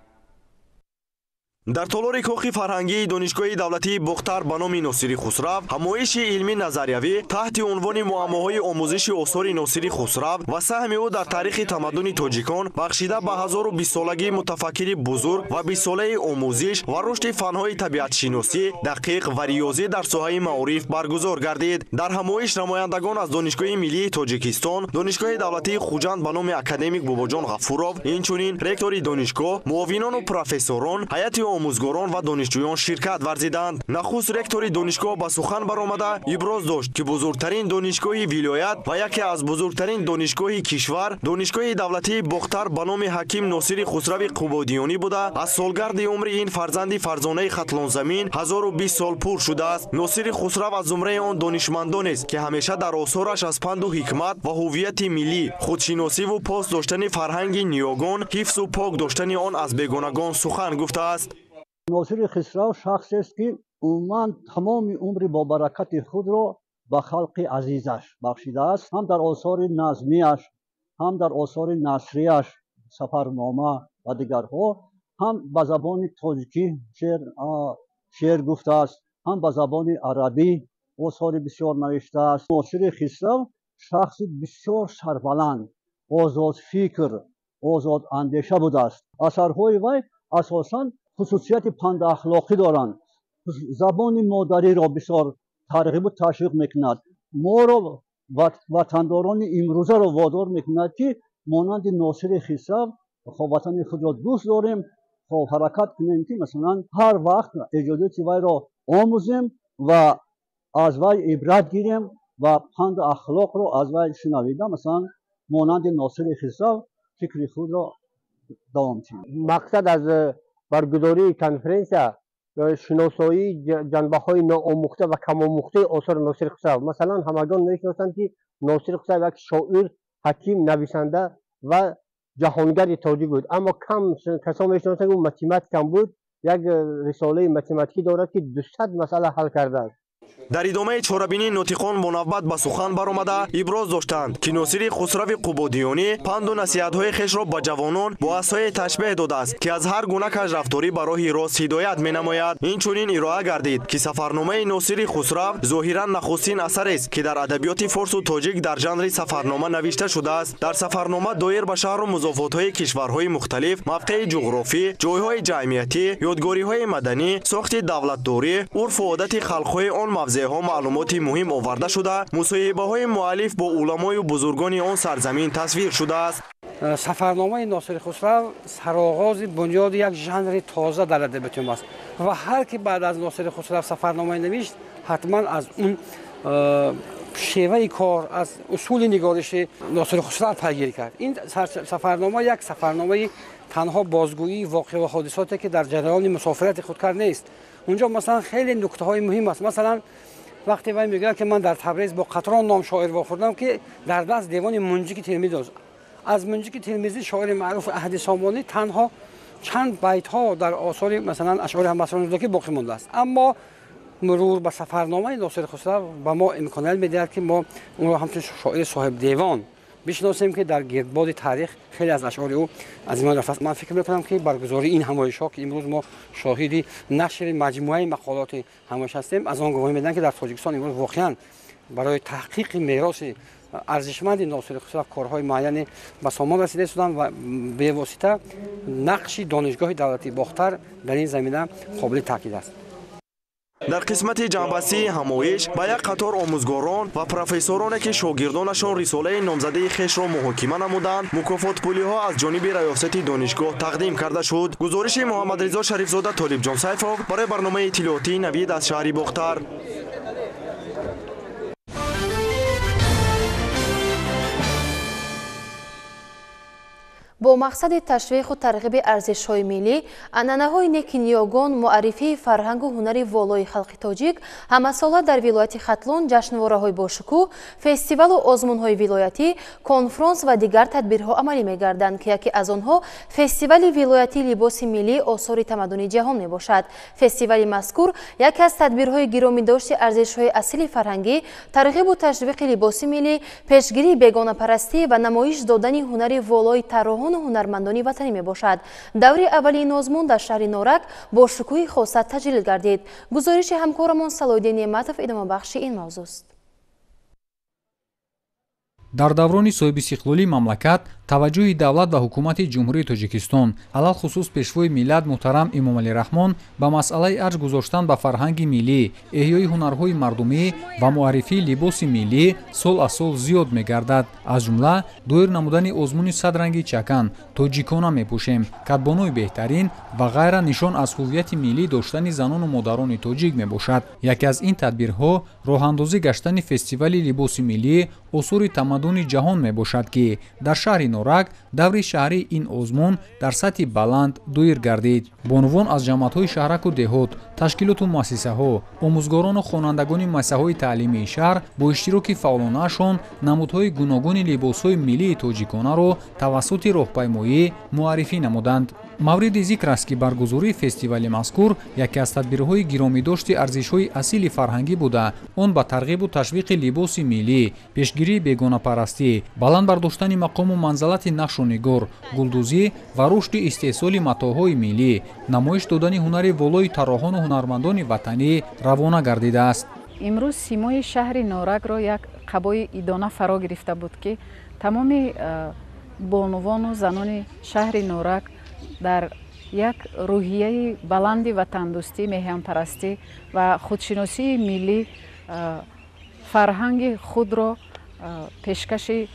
P: Дар толори кохи фарҳангии Донишгоҳи давлатии Бохтар ба номи Носири Хусрав ҳамоиши илмӣ назариявӣ таҳти унвони муаммоҳои омӯзиши осори Носири Хусрав ва саҳми ӯ дар таърихи тамаддуни тоҷикон бахшида ба 1020-солагии мутафаккири бузург ва 20-солаи омӯзиш ва рушди фанҳои табиатшиносӣ, дақиқ ва риёзӣ дар соҳаи маориф баргузор гардид. Дар ҳамоиш намояндагон аз Донишгоҳи миллии Тоҷикистон, Донишгоҳи давлатии Хуҷанд ба номи академик Бобоҷон Ғафуров, инчунин ректори донишгоҳ, муовинону профессорон, ҳайати омӯзгорон ва донишҷӯён ширкат варзиданд. Нахуст ректори донишгоҳ ба сухан баромада иброз дошт, ки бузургтарин донишгоҳи вилоят ва яке аз бузургтарин донишгоҳи кишвар, Донишгоҳи давлатии Бохтар ба номи ҳаким Носири Хусрави Қубодиёнӣ буда, аз солгарди умри ин фарзанди фарзонаи Хатлонзамин 1020 сол пур шудааст. Носири Хусрав аз зумраи он донишмандонест, ки ҳамеша дар осораш аз панду ҳикмат ва ҳуввияти миллӣ, худшиносиву пос доштани фарҳанги ниёгон, ҳифзу пок доштани он аз бегонагон сухан гуфтааст.
Q: Носири Хусрав шахсест, ки умуман тамоми умри бобаракати худро ба халқи азизаш бахшидааст. Ҳам дар осори назмияш, ҳам дар осори насрияш, сафарнома ва дигарҳо, ҳам ба забони тоҷикӣ шеър гуфтааст, ҳам ба забони арабӣ осори бисёр навиштааст. Носири Хусрав шахси бисёр сарбаланд, озодфикр, озодандеша будааст. Асарҳои вай асосан хусусияти пандахлоқӣ доранд. Забони модариро бисёр тарғибу ташвиқ мекунад. Моро, ватандорони имрӯзаро водор мекунад, ки монанди Носири Хусрав ватани худро дӯст дорем, ҳаракат кунем, ки масалан ҳар вақт эҷодиёти вайро омӯзем ва аз вай ибрат гирем ва панду ахлоқро аз вай шунавида, масалан монанди Носири Хусрав фикри худро давом диҳем.
R: Мақсад аз баргузории конференсия шиносоии ҷанбаҳои ноомӯхта ва камомӯхтаи осори Носири Хусрав. Масалан, ҳамагон мешиносанд, ки Носири Хусрав як шоир, ҳаким, нависанда ва ҷаҳонгарди тоҷик буд. Аммо кам касон мешиносанд, ки ӯ математикам буд. Як рисолаи математикӣ дорад, ки 200 масъала ҳал кардааст.
P: Дар идомаи чорабинӣ нотиқон бо навбат ба сухан баромада иброз доштанд, ки Носири Хусрави Қубодиёнӣ панду насиҳатҳои хешро ба ҷавонон бо асои ташбеҳ додааст, ки аз ҳар гуна кажрафторӣ ба роҳи рост ҳидоят менамояд. Инчунин ироа гардид, ки сафарномаи Носири Хусрав зоҳиран нахустин асарест, ки дар адабиёти форсу тоҷик дар жанри сафарнома навишта шудааст. Дар сафарнома доир ба шаҳру музофотҳои кишварҳои мухталиф, мавқеи ҷуғрофӣ, ҷойҳои ҷамъиятӣ, ёдгориҳои маданӣ, сохти давлатдорӣ, урфу одати халқҳои он мавзеъҳо маълумоти муҳим оварда шуда, мусоҳибаҳои муаллиф бо уламою бузургони он сарзамин тасвир шудааст.
S: Сафарномаи Носири Хусрав сароғози бунёди як жанри тоза дар адабиёти мо аст ва ҳар ки баъд аз Носири Хусрав сафарномае навишт, ҳатман аз он шеваи кор, аз усули нигориши Носири Хусрав пайгирӣ кард. Ин сафарнома як сафарномаи танҳо бозгӯии воқеа ва ҳодисоте, ки дар ҷараёни мусофирати худ кард, нест. Унҷо масалан хеле нуктаҳои муҳим аст. Масалан, вақте вай мегӯяд, ки ман дар Табрез бо Қатрон ном шоир вохӯрдам, ки дар даст девони Мунҷики Термизӣ дошт. Аз Мунҷики Термизӣ, шоири маъруфи аҳди Сомонӣ, танҳо чанд байтҳо дар осори масалан ашъори ҳамасрони Рӯдакӣ боқӣ мондааст. Аммо мурур ба сафарномаи Носири Хусрав ба мо имконият медиҳад, ки мо онро ҳамчун шоири соҳибдевон бишносем, ки дар гирдбоди таърих хеле аз ашъори ӯ аз миён рафтааст. Ман фикр мекунам, ки баргузории ин ҳамоишҳо, ки имрӯз мо шоҳиди нашри маҷмӯаи мақолоти ҳамоиш ҳастем, аз он гувоҳӣ медиҳанд, ки дар Тоҷикистон имрӯз воқеан барои таҳқиқи мероси арзишманди Носири Хусрав корҳои муайяне ба сомон расида шуданд ва бевосита нақши Донишгоҳи давлатии Бохтар дар ин замина қобили таъкид аст.
P: Дар қисмати ҷамъбастии ҳамоиш ба як қатор омӯзгорон ва профессороне, ки шогирдонашон рисолаи номзадии хешро муҳокима намуданд, мукофотпулиҳо аз ҷониби раёсати донишгоҳ тақдим карда шуд. Гузориши Муҳаммадризо Шарифзода, Толибҷон Сайфов барои барномаи иттилоотии Навид аз шаҳри Бохтар.
B: Бо мақсади ташвиқу тарғиби арзишҳои миллӣ, анъанаҳои неки ниёгон, муаррифии фарҳангу ҳунари волои халқи тоҷик, ҳамасола дар вилояти Хатлон ҷашнвораҳои бошукӯҳ, фестивалу озмунҳои вилоятӣ, конфронс ва дигар тадбирҳо амалӣ мегарданд, ки яке аз онҳо фестивали вилоятии либоси миллӣ осори тамаддуни ҷаҳон мебошад. Фестивали мазкур яке аз тадбирҳои гиромидошти арзишҳои асили фарҳангӣ, тарғибу ташвиқи либоси миллӣ, пешгирии бегонапарастӣ ва намоиш додани ҳунари волои тарроҳон ҳунармандони ватанӣ мебошад. Даври аввали ин озмун дар шаҳри Норак бо шукӯҳи хоса таҷлил гардид. Гузориши ҳамкорамон Салоҳиддин Неъматов идомабахши ин мавзӯст.
T: Дар даврони соҳибистиқлолии мамлакат таваҷҷӯҳи давлат ва ҳукумати Ҷумҳурии Тоҷикистон, алалхусус пешвои миллат муҳтарам Эмомалӣ Раҳмон ба масъалаи арҷ гузоштан ба фарҳанги миллӣ, эҳёи ҳунарҳои мардумӣ ва муаррифии либоси миллӣ сол аз сол зиёд мегардад. Аз ҷумла доир намудани озмуни садранги чакан, тоҷикона мепӯшем, кадбонуи беҳтарин ва ғайра нишон аз ҳуввияти миллӣ доштани занону модарони тоҷик мебошад. Яке аз ин тадбирҳо роҳандозӣ гаштани фестивали либоси миллӣ осори тамаддуни ҷаҳон мебошад, ки дар шаҳри Норак даври шаҳрии ин озмун дар сатҳи баланд доир гардид. Бонувон аз ҷамоатҳои шаҳраку деҳот, ташкилоту муассисаҳо, омӯзгорону хонандагони муассисаҳои таълимии шаҳр бо иштироки фаъолонаашон намудҳои гуногуни либосҳои миллии тоҷиконаро тавассути роҳпаймоӣ муаррифӣ намуданд. Мавриди зикр аст, ки баргузории фестивали мазкур яке аз тадбирҳои гиромидошти арзишҳои асили фарҳангӣ буда, он ба тарғибу ташвиқи либоси миллӣ, пешгирии бегонапарастӣ, баланд бардоштани мақому манзалати нақшу нигор, гулдӯзӣ ва рушди истеҳсоли матоъҳои миллӣ, намоиш додани ҳунари волои тарроҳону ҳунармандони ватанӣ равона гардидааст.
U: Имрӯз симои шаҳри Норакро як қабои идона фаро гирифта буд, ки тамоми бонувону занони шаҳри Норак дар як рӯҳияи баланди ватандӯстӣ, меҳанпарастӣ ва худшиносии миллӣ фарҳанги худро пешкаши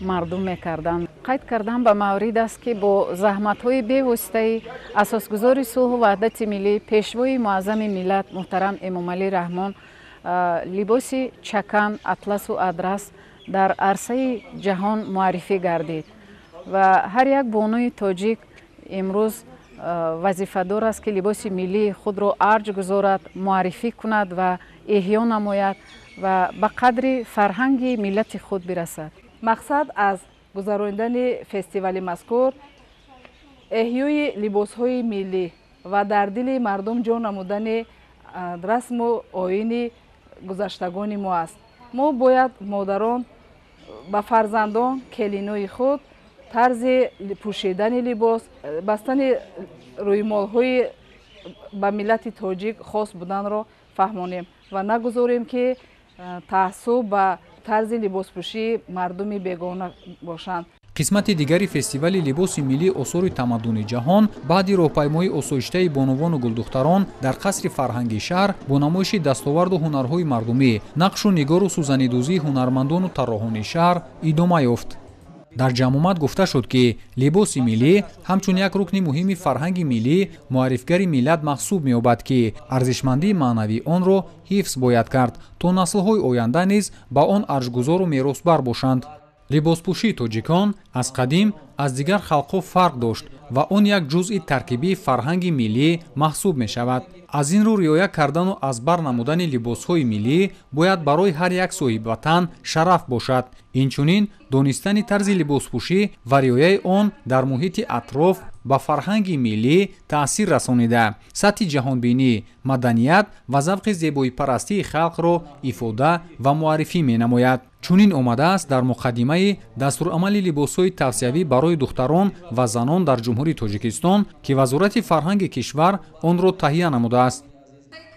U: мардум мекарданд. Қайд кардан ба маврид аст, ки бо заҳматҳои бевоситаи асосгузори сулҳу ваҳдати миллӣ, пешвои муаззами миллат муҳтарам Эмомалӣ Раҳмон либоси чакан, атласу адрас дар арсаи ҷаҳон муаррифӣ гардид ва ҳар як бонуи тоҷик имрӯз вазифадор аст, ки либоси миллии худро арҷ гузорад, муаррифӣ кунад ва эҳё намояд ва ба қадри фарҳанги миллати худ бирасад.
V: Мақсад аз гузаронидани фестивали мазкур эҳёи либосҳои миллӣ ва дар дили мардум ҷо намудани расму оини гузаштагони мо аст. Мо бояд модарон ба фарзандон, келинои худ тарзи пӯшидани либос, бастани рӯймолҳои ба миллати тоҷик хос буданро фаҳмонем ва нагузорем, ки таассуб ба тарзи либоспӯшии мардуми бегона бошанд.
T: Қисмати дигари фестивали либоси миллӣ осори тамаддуни ҷаҳон баъди роҳпаймоии осоиштаи бонувону гулдухтарон дар қасри фарҳанги шаҳр бо намоиши дастоварду ҳунарҳои мардумӣ, нақшу нигору сӯзанидӯзии ҳунармандону тарроҳони шаҳр идома ёфт. Дар ҷамъомад гуфта шуд, ки либоси миллӣ ҳамчун як рукни муҳими фарҳанги миллӣ, муаррифгари миллат маҳсуб меёбад, ки арзишмандии маънавии онро ҳифз бояд кард, то наслҳои оянда низ ба он арҷгузору меросбар бошанд. Либоспӯшии тоҷикон аз қадим аз дигар халқҳо фарқ дошт ва он як ҷузъи таркибии фарҳанги миллӣ маҳсуб мешавад. Аз ин рӯ риоя кардану аз бар намудани либосҳои миллӣ бояд барои ҳар як соҳибватан шараф бошад. Инчунин донистани тарзи либоспӯшӣ ва риояи он дар муҳити атроф ба фарҳанги миллӣ таъсир расонида, сатҳи ҷаҳонбинӣ, маданият ва завқи зебоипарастии халқро ифода ва муаррифӣ менамояд. Чунин омадааст дар муқаддимаи дастурамали либосҳои тавсиявӣ барои духтарон ва занон дар Ҷумҳурии Тоҷикистон, ки Вазорати фарҳанги кишвар онро таҳия намудааст.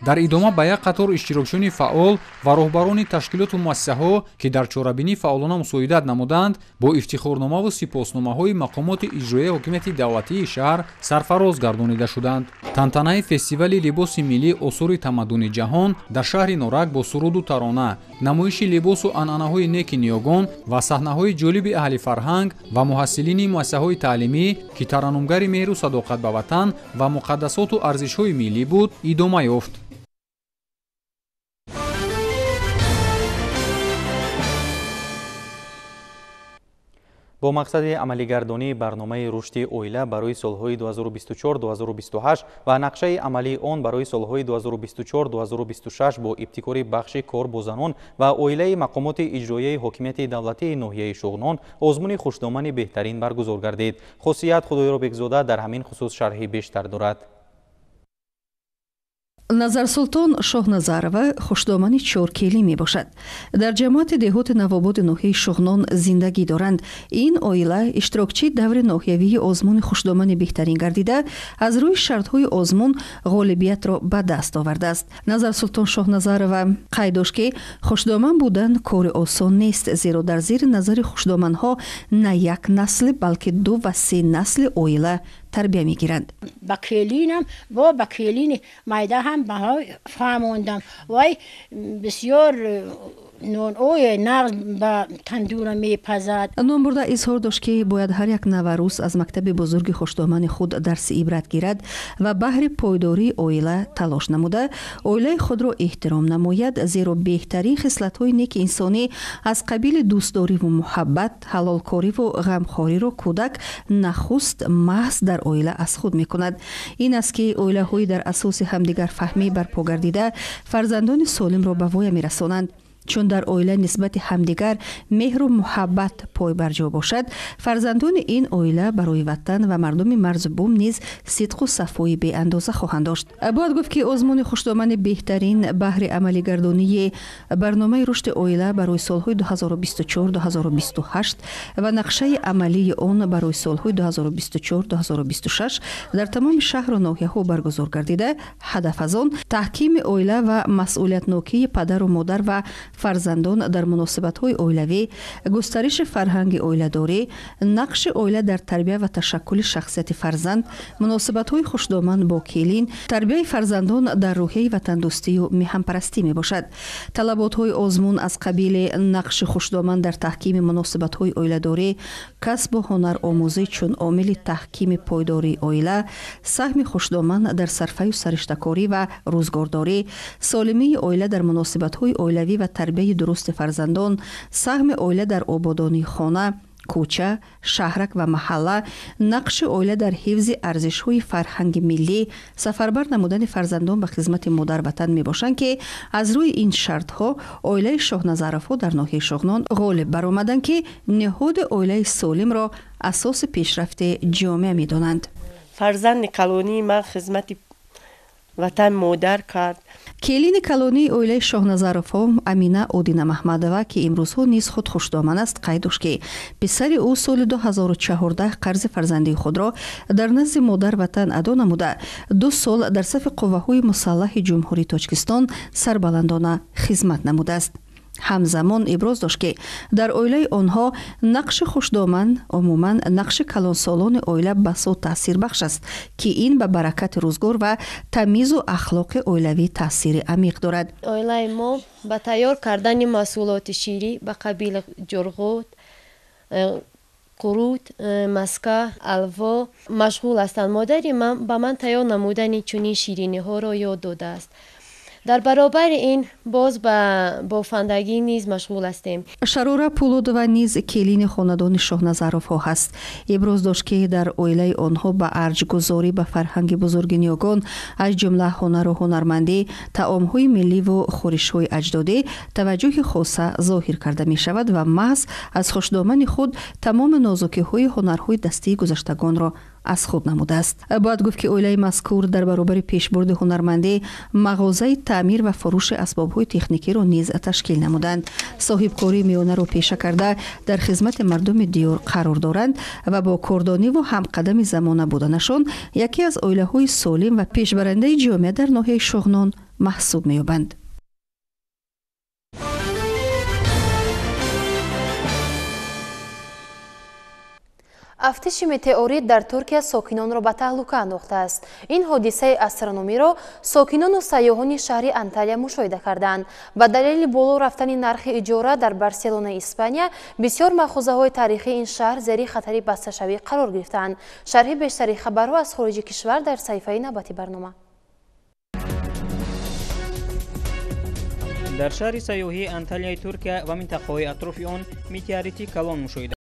T: Дар идома ба як қатор иштирокчиёни фаъол ва роҳбарони ташкилоту муассисаҳо, ки дар чорабинӣ фаъолона мусоидат намуданд, бо ифтихорномаву сипосномаҳои мақомоти иҷроияи ҳокимияти давлатии шаҳр сарфароз гардонида шуданд. Тантанаи фестивали либоси миллӣ осори тамаддуни ҷаҳон дар шаҳри Норак бо суруду тарона, намоиши либосу анъанаҳои неки ниёгон ва саҳнаҳои ҷолиби аҳли фарҳанг ва муҳассилини муассисаҳои таълимӣ, ки тараннумгари меҳру садоқат ба ватан ва муқаддасоту арзишҳои миллӣ буд, идома ёфт.
A: Бо мақсади амалигардонии барномаи рушди оила барои солҳои 2024-2028 ва нақшаи амалии он барои солҳои 2024-2026 бо ибтикори бахши кор бо занон ва оилаи мақомоти иҷроияи ҳокимияти давлатии ноҳияи Шуғнон озмуни хушдомани беҳтарин баргузор гардид. Хосият Худоёрбекзода дар ҳамин хусус шарҳи бештар дорад.
C: Назарсултон Шоҳназарова хушдомани чоркелӣ мебошад. Дар ҷамоати деҳоти Навободи ноҳияи Шуғнон зиндагӣ доранд. Ин оила иштирокчии даври ноҳиявии озмуни хушдомани беҳтарин гардида, аз рӯи шартҳои озмун ғолибиятро ба даст овардааст. Назарсултон Шоҳназарова қайд дошт, ки хушдоман будан кори осон нест, зеро дар зери назари хушдоманҳо на як насли, балки ду ва се насли оила тарбия мегиранд.
D: Ба келинам бо ба келини майда ҳам фаҳмондам. Вай бисёр нонҳои нағз ба тандура мепазад.
C: Номбурда изҳор дошт, ки бояд ҳар як наварӯс аз мактаби бузурги хушдомани худ дарси ибрат гирад ва баҳри пойдории оила талош намуда, оилаи худро эҳтиром намояд, зеро беҳтарин хислатҳои неки инсонӣ аз қабили дӯстдориву муҳаббат, ҳалолкориву ғамхориро кӯдак нахуст маҳз дар оила аз худ мекунад. Ин аст, ки оилаҳои дар асоси ҳамдигарфаҳмӣ барпо гардида фарзандони солимро ба воя мерасонанд. Чун дар оила нисбати ҳамдигар меҳру муҳаббат пойбарҷо бошад, фарзандони ин оила барои ватан ва мардуми марзу бум низ сидқу сафои беандоза хоҳанд дошт. Бояд гуфт, ки озмуни хушдомани беҳтарин баҳри амалигардонии барномаи рушди оила барои солҳои 2024-2028 ва нақшаи амалии он барои солҳои 2024-2026 дар тамоми шаҳру ноҳияҳо баргузор гардида, ҳадаф аз он таҳкими оила ва масъулиятнокии падару модар ва фарзандон дар муносибатҳои оилавӣ, густариши фарҳанги оиладорӣ, нақши оила дар тарбия ва ташаккули шахсияти фарзанд, муносибатҳои хушдоман бо келин, тарбияи фарзандон дар рӯҳияи ватандӯстию меҳанпарастӣ мебошад. Талаботҳои озмун аз қабили нақши хушдоман дар таҳкими муносибатҳои оиладорӣ, касбу ҳунаромӯзӣ чун омили таҳкими пойдории оила, саҳми хушдоман дар сарфаю сариштакорӣ ва рӯзгордорӣ, солимии оила дар муносибатҳои оилавӣ ва тарбияи дурусти фарзандон, саҳми оила дар ободонии хона, кӯча, шаҳрак ва маҳалла, нақши оила дар ҳифзи арзишҳои фарҳанги миллӣ, сафарбар намудани фарзандон ба хизмати модарватан мебошанд, ки аз рӯи ин шартҳо оилаи Шоҳназаровҳо дар ноҳияи Шуғнон ғолиб баромаданд, ки ниҳоди оилаи солимро асоси пешрафти ҷомеа медонанд.
W: Фарзанди калонии ман хизмати
F: ватан модар кард.
C: Келини калонии оилаи Шоҳназаровҳо Амина Одина Маҳмадова, ки имрӯзҳо низ худ хушдоман аст, қайд дошт, ки писари ӯ соли 2014 қарзи фарзандии худро дар назди модар ватан адо намуда, 2 сол дар сафи қувваҳои мусаллаҳи Ҷумҳурии Тоҷикистон сарбаландона хизмат намудааст. Ҳамзамон иброз дошт, ки дар оилаи онҳо нақши хушдоман, умуман нақши калонсолони оила басо таъсирбахш аст, ки ин ба баракати рӯзгор ва тамизу ахлоқи оилавӣ таъсири амиқ дорад.
G: Оилаи мо ба тайёр кардани маҳсулоти ширӣ ба қабили ҷурғут, қурут, маска, алво машғул ҳастанд. Модари ман ба ман тайёр намудани чунин шириниҳоро ёд додааст. Дар баробари ин боз ба бофандагӣ низ машғул ҳастем.
C: Шарора Пулодова низ келини хонадони Шоҳназаровҳо ҳаст. Иброз дошт, ки дар оилаи онҳо ба арҷгузорӣ ба фарҳанги бузурги ниёгон, аз ҷумла ҳунару ҳунармандӣ, таомҳои милливу хӯришҳои аҷдодӣ таваҷҷӯҳи хоса зоҳир карда мешавад ва маҳз аз хушдомани худ тамоми нозукиҳои ҳунарҳои дастии гузаштагонро аз худ намудааст. Бояд гуфт, ки оилаи мазкур дар баробари пешбурди ҳунармандӣ мағозаи таъмир ва фурӯши асбобҳои техникиро низ ташкил намуданд. Соҳибкории миёнаро пеша карда дар хизмати мардуми диёр қарор доранд ва бо кордониву ҳамқадами замона буданашон яке аз оилаҳои солим ва пешбарандаи ҷомеа дар ноҳияи Шоҳнон маҳсуб меёбанд.
B: Афтиши метеорит дар Туркия сокинонро ба таҳлука андохтааст. Ин ҳодисаи астрономиро сокинону сайёҳони шаҳри Анталия мушоҳида карданд. Ба далели боло рафтани нархи иҷора дар Барселонаи Испания, бисёр махузаҳои таърихии ин шаҳр зери хатари басташавӣ қарор гирифтаанд. Шарҳи бештари хабарҳо аз хориҷи кишвар дар саҳифаи навбати барнома.
W: Дар шаҳри сайёҳии Анталияи Туркия ва минтақаҳои атрофи он метеорити калон мушоҳида